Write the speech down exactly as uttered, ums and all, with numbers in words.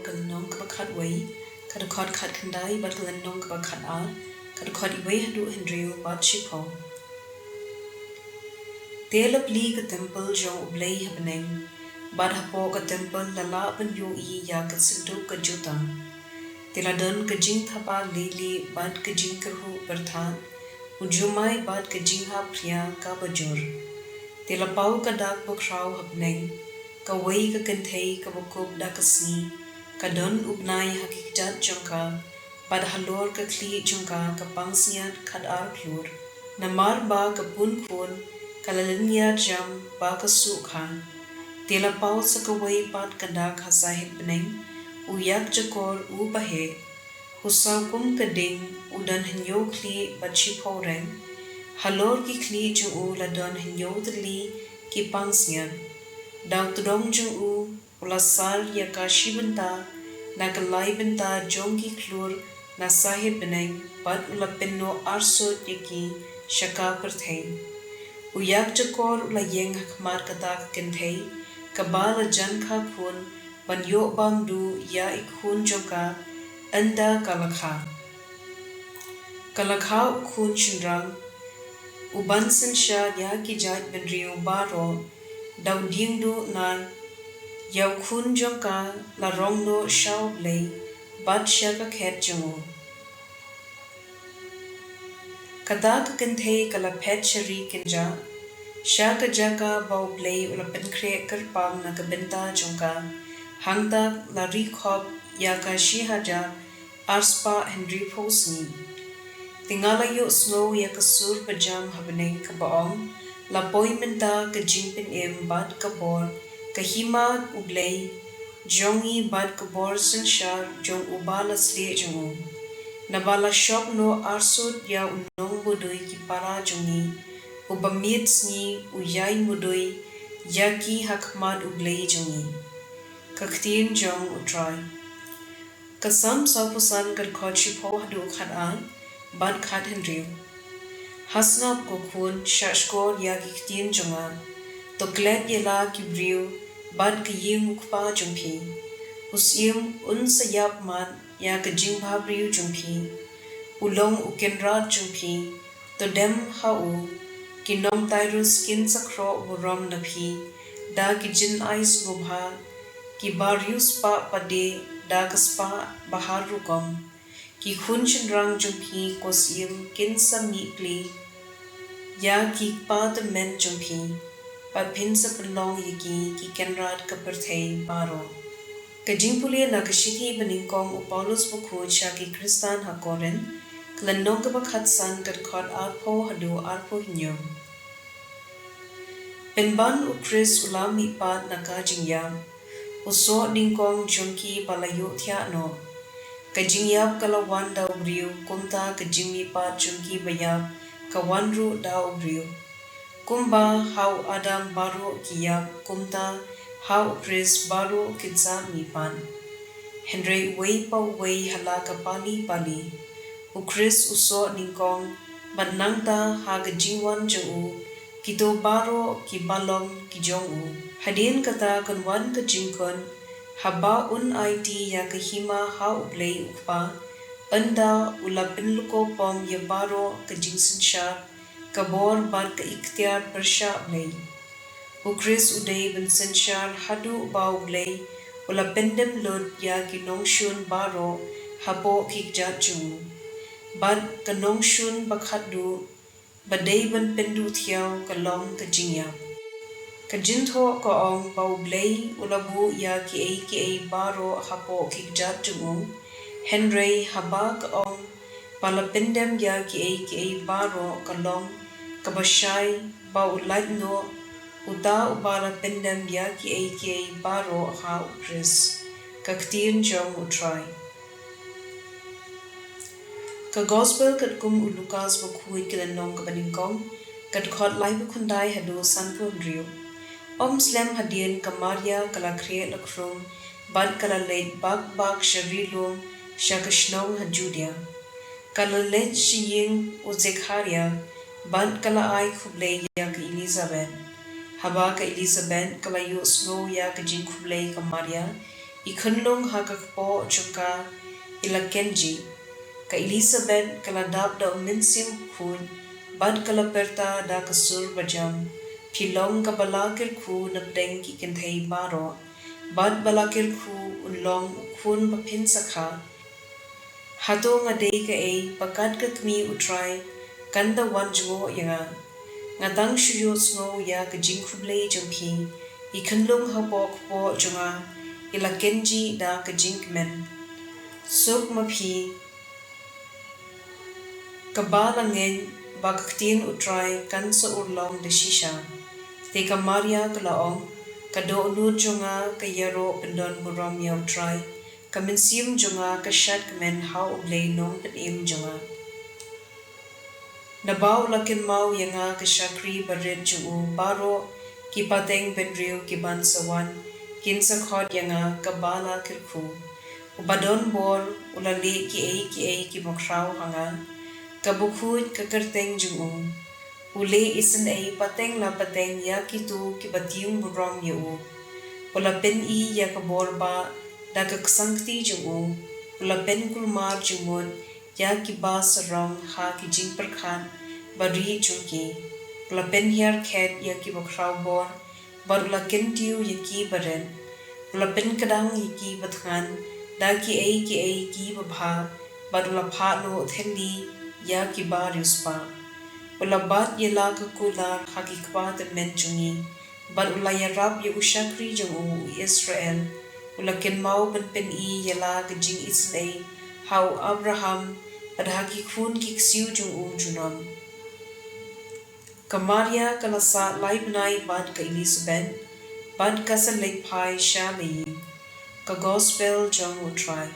ka lynnong kaba khatwei, ka dkhot khatkhyndai bad ka lynnong kaba khatar, ka dkhot wei haduh hynriew bad shiphew. Te la plie ka templ jong U Blei ha bneng, bad hapoh ka templ la lah ban ïohi ïa ka synduk ka jutang. Te la don ka jingthaba leilieh bad ka jingkyrhuh pyrthat, u jumai bad ka jinghap phria kaba jur. Te la paw ka dak bakhraw ha bneng, kawei ka kynthei kaba kup da ka sngi, ka don u bnai ha ki kjat jong ka, bad halor ka khlieh jong ka ka pansngiat khatar klur. Namar ba ka pun khun ka la lynñiar jam ba ka suh kha. Te la paw sa kawei pat ka dak ha sahit bneng, u ïakjakor uba heh. U saw kum ka ding, u don hynñiew khlieh bad shiphew reng. Halor ki khlieh jong u la don hynñiew tylli ki pansngiat. Da u tdong jong u, u la sar ïa ka shi bynta na ka lai bynta jong ki khlur na sahit bneng, bad u la pynnoh arsut ïa ki sha ka pyrthei. U ïakjakor u la ïeng ha khmat kata ka kynthei kaba la jan kha khun, ban ïoh bam duh ïa i khun jong ka, ynda ka la kha. Ka la kha u khun shynrang, u ban synshar ïa ki jaitbynriew baroh. Da u dieng duh nar ïa u khun jong ka, la rong noh sha U Blei bad sha ka khet jong u. Kata ka kynthei ka la phet sha ri kynjah, sha ka jaka ba U Blei u la pynkhreh kyrpang na ka bynta jong ka. Hangta la ri khop ïa ka shi hajar arspah hynriewphew sngi. Te nga la ïohsngew ïa ka sur ba jam ha bneng kaba ong, la poi mynta ka jingpynim bad ka bor, ka hima U Blei jong ngi bad ka bor synshar jong uba la slieh jong u. Naba la shop noh arsut ïa u nongmudui ki para jong ngi, uba miet sngi u ïai mudui ïa ki ha khmat U Blei jong ngi. Ka ktien jong U Trai. Ka Salm sawphew san, ka dkhot shiphew haduh khatar bad khathynriew. Ha sngap ko khun, shahshkor ïa ki ktien jong nga. To klet ïa la ki briew bad ka ïing u kpa jong phi. U syiem un sa ïap mat ïa ka jingbhabriew jong phi. U long u kynrad jong phi. To dem ha u. Ki nong Tirus kin sa khroh burom na phi da ki jingai sngewbha, kiba riewspah pat de da ka spah ba har rukom. Ki khun shynrang jong phi ko syiem kin sa mih pli ïa ki kpa tymmen jong phi, bad phin sa pynlong ïa ki ki kynrad ka pyrthei baroh. Ka jingpule na ka shithi ba nyngkong u Paulus bakhuid sha ki Khristan ha Korinth, ka lynnong kaba khatsan, ka dkhot arphew haduh arphew hynñiew. Pynban u Khrist u la mihpat na ka jingïap, u soh nyngkong jong ki ba la ïohthiah noh. Ka jingïap ka la wan da u briew, kumta ka jingmihpat jong ki ba ïap ka wan ruh da u briew. Kumba ha u Adam baroh ki ïap, kumta ha u Khrist baroh kin sa mihpat. Hynrei uwei pa uwei ha la ka pali pali. U Khrist u soh nyngkong, bad nangta ha ka jingwan jong u, kito baroh kiba long ki jong u. Hadien kata kan wan ka jingkut, haba un aiti ïa ka hima ha U Blei U Kpa, ynda u la pynlukop pom ïa baroh ka jingsynshar, ka bor bad ka iktiar pyrshah Blei. U Khrist u dei ban synshar haduh ba U Blei u la pyndem lut ïa ki nongshun baroh hapoh ki kjat jong u. Bad ka nongshun ba khatduh ba dei ban pynduh thiaw ka long ka jingïap. Ka jingthoh ka ong ba U Blei u la buh ïa kiei kiei baroh hapoh ki kjat jong u. Hynrei haba ka ong ba la pyndem ïa kiei kiei baroh, ka long kaba shai ba u lait noh uta uba la pyndem ïa kiei kiei baroh ha U Khrist. Ka ktien jong U Trai. Ka Gospel katkum u Lukas bakhuid, ka lynnong kaba nyngkong, ka dkhot laiphew khyndai haduh sanphew hynriew. Ym slem hadien ka Maria ka la khreh la khrum, bad ka la leit bak bak sha ri lum, sha ka shnong ha Judia. Ka la leit sha ïing u Zekharia, bad ka la ai khublei ïa ka Elizabeth. Haba ka Elizabeth ka la ïohsngew ïa ka jingkhublei ka Maria, I khunlung ha ka kpoh jong ka i la kynjih. Ka Elisabet ka la dap da U Mynsiem Bakhuid, bad ka la pyrta da ka sur bajam: Phi long kaba la kyrkhu napdeng ki kynthei baroh, bad ba la kyrkhu un long u khun ba phin sa kha. Hato nga dei kaei ba kat ka kmie U Trai kan da wan jngoh ïa nga? Nga tang shu ïohsngew ïa ka jingkhublei jong phi. I khunlung hapoh kpoh jong nga i la kynjih da ka jingkmen. Suk ma phi, kaba la ngeit ba ka ktien U Trai kan sa urlong da shisha. Te ka Maria ka la ong: Ka dohnud jong nga ka ïaroh pyndonburom ïa U Trai. Ka mynsiem jong nga ka shadkmen ha U Blei Nongpynim jong nga, naba u la kynmaw ïa nga ka shakri barit jong u. Baroh ki pateng bynriew ki ban sa wan kin sa khot ïa nga kaba la kyrkhu. Uba don bor u la leh kiei kiei kiba khraw ha nga. Ka bakhuid ka kyrteng jong u. U leh isynei pateng la pateng ïa kito kiba tieng burom ïa u. U la pyni ïa ka bor bah da ka ksangkti jong u. U la pynkulmar jingmut ïa kiba sarong ha ki jingpyrkhat barieh jong ki. U la pynhiar khet ïa kiba khraw bor, bad u la kyntiew ïa ki barit. U la pynkdang ïa ki bathngan da kiei kiei kiba bha, bad u la phah noh thylli ïa kiba riewspah. U la bat ïa la ka kular ha ki kpa tymmen jong ngi, bad u la ïarap ïa u shakri jong u, u Israel. U la kynmaw ban pyni ïa la ka jingisynei ha u Abraham, bad ha ki khun ki ksiew jong u junom. Ka Maria ka la sah lai bnai bad ka Elisabet, bad ka sa leit phai sha la ïing. Ka Gospel jong U Trai.